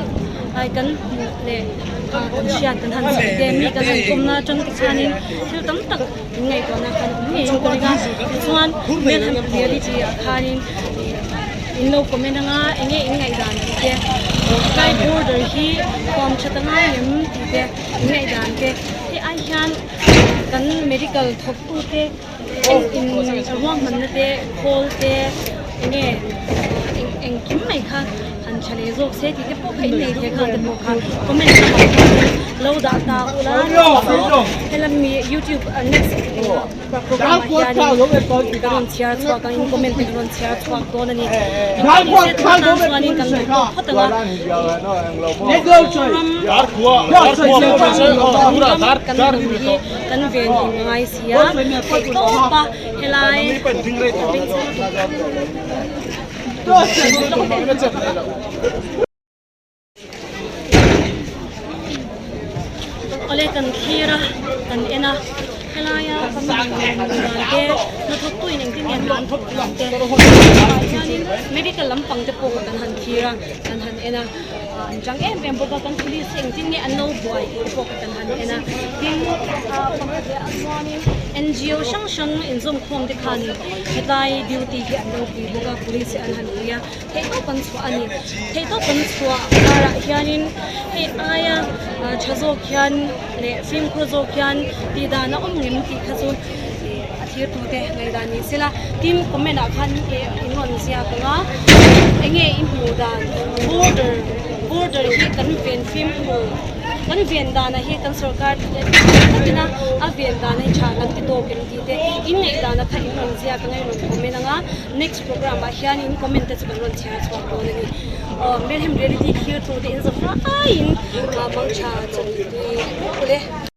ai kan hmuh leh kan hriat kan han sawi te mi kan han kawmna atang te chuanin thil tam tak in ngaihtuahna khan awm ngei ang ka ring a tichuan Melham reality ah khanin in lo comment anga enge in ngaihdan tih te tlai border hi huam tha ta ngai em tih te in ngaihdan te hei ai hian kan medical thawk tu te eng in ruahmanna te khawl te enge eng engkim mai kha han tha leh zawk se tih te pawh kha in nei thei kha te pawh kha comment lamah khan lo dah ta ula helami youtube next program ah hianin ka rawn chhiar chhuak ang in comment te ka rawn chhiar chhuak dawn a ni engpawh ni se tunah chuanin kan duh tawk phawt ang a ram kan ram hi kan ven in ngai si a theih tawp a helai Awle kan thlir a kan en a helaia kan dan te hnathawk tu in engtin nge hna an thawk dan te ah hianin medical lampang te pawh kan han thlir a kan han en a. An chang em em bawk a, kan police te engtin nge an lo buai tih te pawh ka kan han en a. Tin, pakhat leh ah chuanin NGO hrang hrang inzawmkhawm te khanin hetlai duty hi an lo pui bawk a, police hi an han pui a, theihtawp an chhuah a ni. Theihtawp an chhuah karah hianin hei aia tha zawk hian leh fimkhur zawk hian tih dan a awm ngem tih kha chu a thlir tute ngaihdan ni sela. Tin, comment ah khan in rawn ziak ang a, enge i hmuh dan border border hi kan ven fimkhur kan ven danah hi kan sorkar takin a a ven dan hi tha kan ti tawk em tih te in ngaihdan ah kha in rawn ziak ang a in rawn comment ang a next program ah hian in comment te chu kan rawn chhiar chhuak dawn a ni. Aw Melhem reality thlir tute in zawh aiin mang tha chawlh tui ule.